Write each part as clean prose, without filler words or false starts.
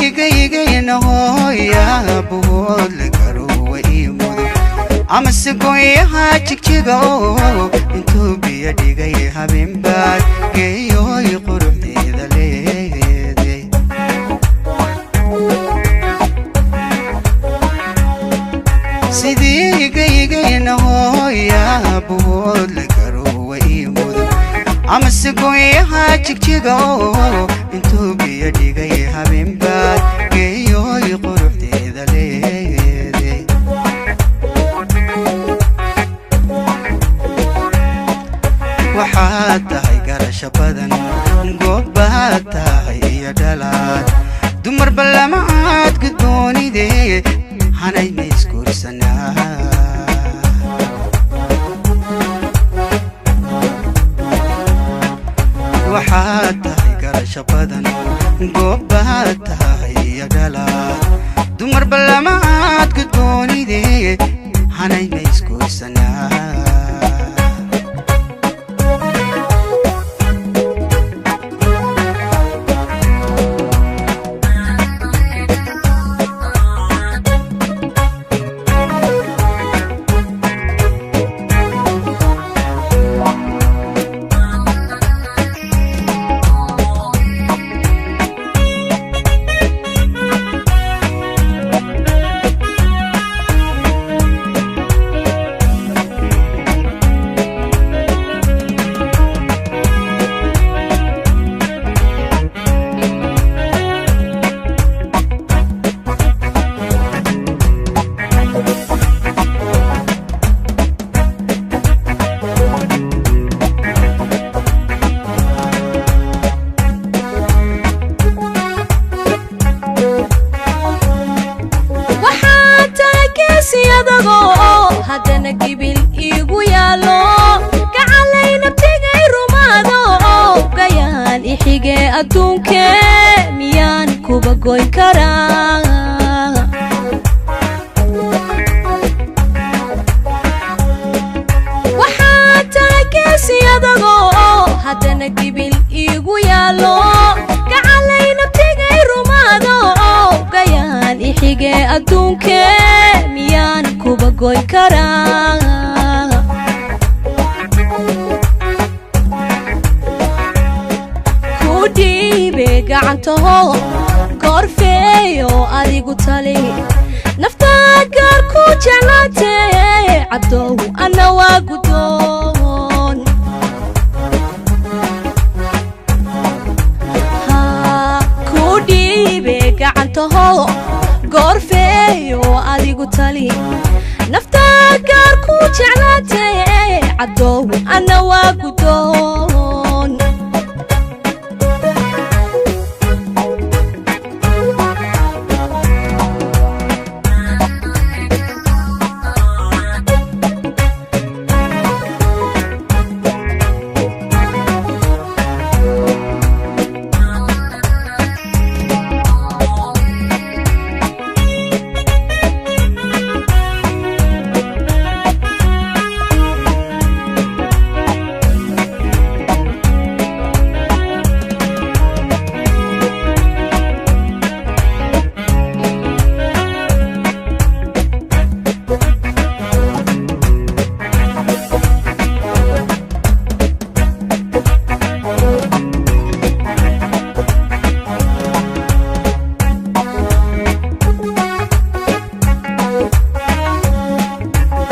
Sidii gaygayna hooya buhood la garowa ii mudo amase gooyaha jigjiga oo intuu biyo dhigay habeenbaad geeyooy quruxdeeda leeday. Sidii gaygayna hooya buhood la garowa ii mudo amase gooyaha jigjiga oo intuu biyo dhigay habeenbaad geeyooy quruxdeeda leeday. Waxaad tahay garasho badan, goobbaad tahay iyo dhalaad, dumarba lama aad gudboonide hanay ma isguursanaa. Waxaad tahay garasho badan, goobbaad tahay iyo dhalaad, dumarba lama aad gudboonide hanay ma isguursanaa. Waxaa tahay geesi adagoo haddana gibil iigu yaallo, gacalay nabtigay rumaado, gayaan ixige adduunke miyaan kuba goyn karaa? Waxaa tahay geesi adagoo haddana gibil iigu yaallo, gacalay nabtigay rumaado, gayaan ixige adduunke miyaan kuba goyn karaa? Ku dhiibe gacantaho goorfeeyo adigu tali, naftaa gaar ku jeclaatee cabdow anna waa guddoon. Ku dhiibe gacantaho goorfeeyo adigu tali, naftaa gaar ku jeclaatee cabdow anna waa guddoon.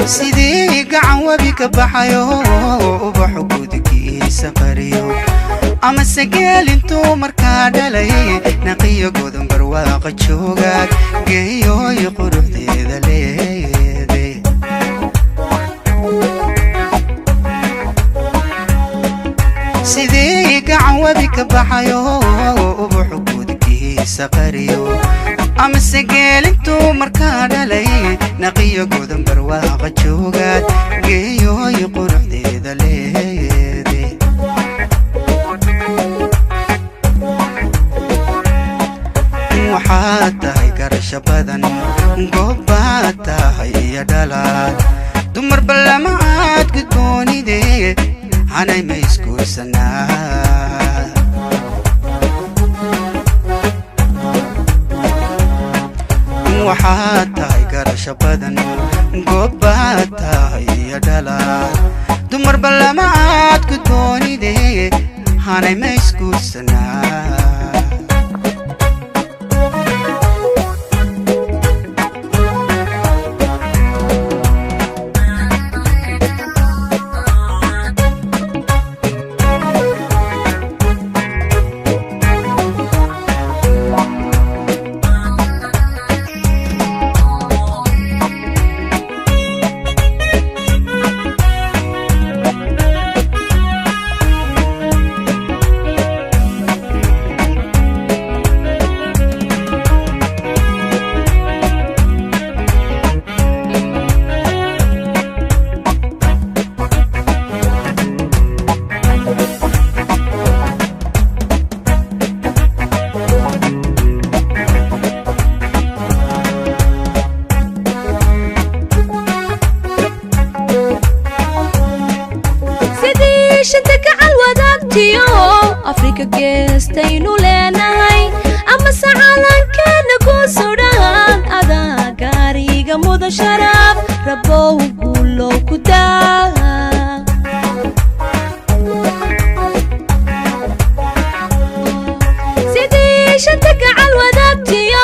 Sidii gacan webi ka baxayo ubaxu gudkiisa qariyo amase geel intuu markaa dhalay naqiyo godon barwaaqa joogaad geeyooy quruxdeeda leeday. Sidii gacan webi ka baxayo ubaxu gudkiisa qariyo amase geel intuu markaa dhalay naqiyo godon barwaaqa joogaad geeyooy quruxdeeda leeday. Waxaad tahay garasho badan, goobbaad tahay iyo dhalaad, dumarba lama aad gudboonide hanay ma isguursanaa. Waxaad tahay garasho badan, goobbaad tahay iyo dhalaad, dumarba lama aad ku doonide, hanay ma isguursanaa? Sidii shanta gacal wadaagtiyo Afrika geestaynu leenahay, amase calankeena ku sudhan, adaa gaariga mudan sharaab, rabow guulow ku daa. Sidii shanta gacal wadaagtiyo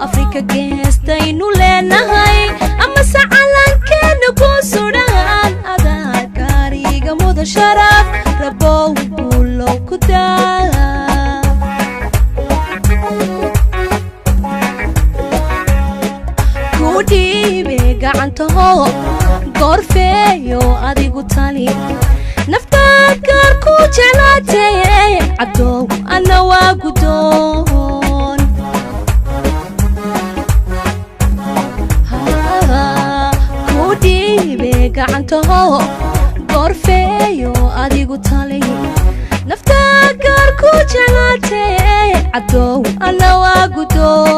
Afrika geestaynu leenahay, amase calankeena ku sudhan, adaa gaariga mudan sharaab, rabow guulow ku daa. Ku dhiibe gacantaho, goorfeeyo adigu tali, naftaad gaar ku jeclaatee, cabdow anna waa guddoon. Ku dhiibe gacantaho, goorfeeyo adigu tali, naftaad gaar ku jeclaatee, cabdow anna waa guddoon.